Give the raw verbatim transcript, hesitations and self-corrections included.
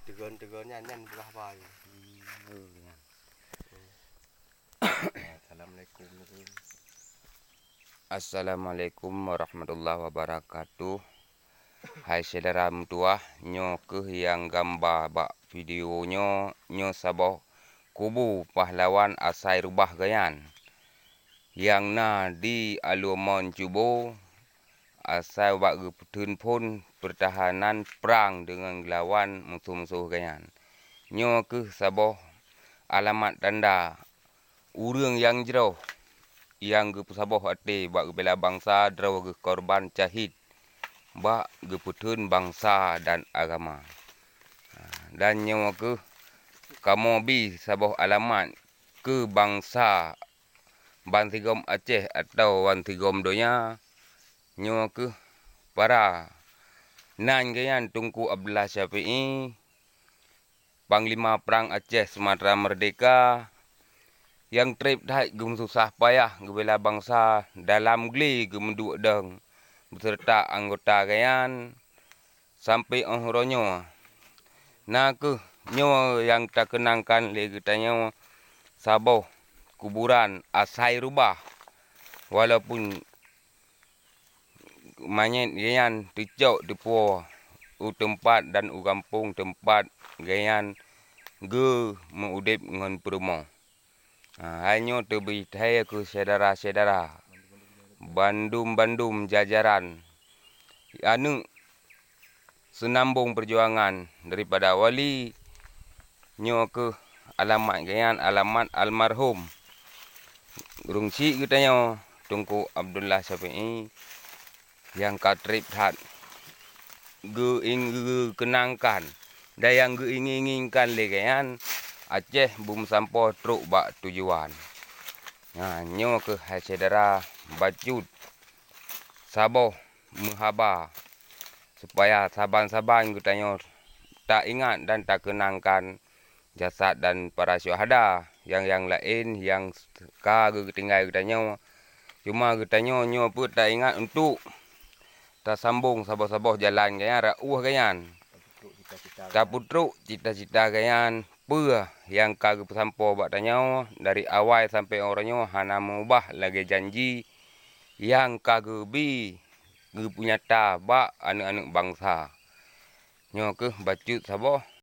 Tegon-tegon nyan, nyan beurah ba. Hmm, oh, nyan. Assalamualaikum. Assalamualaikum warahmatullahi wabarakatuh. Hai syedara meutuwah, nyoe kheueh nyang gamba bak video nyoe, nyoe saboh kubu pahlawan asai rubah geuyan, nyang na di Alue Mon Cubo, asai bak geupeutheun phon peurtahanan prang deungon geulawan musoh-musoh geuyan. Nyoe kheueh saboh alamat tanda ureuëng nyang jroh, nyang geupeusaboh até bak geubela bansa droe geuh korban syahid bak geupeutheun bansa dan agama. Dan nyoe kheueh kamoe bi saboh alamat keu bansa bansigom Aceh atawa bansigom donya, nyoe kheueh para nan geuyan Teungku Abdullah Syafi'i, Panglima Prang Aceh Sumatera Merdeka, nyang treb that geumeususah payah geubela bansa dalam glé geumeuduek dong beuseureuta anggota geuyan sampoe óh uroe nyoe. Na kheueh nyoe nyang takeunangkan lé geutanyoe saboh kuburan asai rubah, walaupun manyét geuyan teucok teupuwoe u teumpat dan u gampông teumpat geuyan geumeuudeb ngon peurumoh. Ha, hai nyoe teubiet hai keu syedara-syedara bandum-bandum jajaran aneuëk seunambong peujuangan daripada Wali. Nyoe kheueh alamat geuyan, alamat almarhum ureuëng syik geutanyoe Teungku Abdullah Syafi'i nyang ka treb that geuing-, geukeunangkan dan nyang geuinginkan lé geuyan Aceh beumeusampoe trok bak tujuan. Nah, nyoe kheueh hai syedara bacut saboh meuhaba, supaya saban-saban geutanyoe taingat dan takeunangkan jasad dan para syuhada nyang, nyang laén nyang ka geutinggai geutanyoe. Cuma geutanyoe nyoe peuet taingat untuk tasambong saboh-saboh jalan geuyan, rot geuyan. Tapeutrok cita-cita geuyan, peue nyang ka geupeusampoe bak tanyoe dari awai sampoe uroe nyoe hana meubah lagée janji nyang ka geubi geupeunyata bak aneuëk-aneuëk bansa. Nyoe kheueh bacut saboh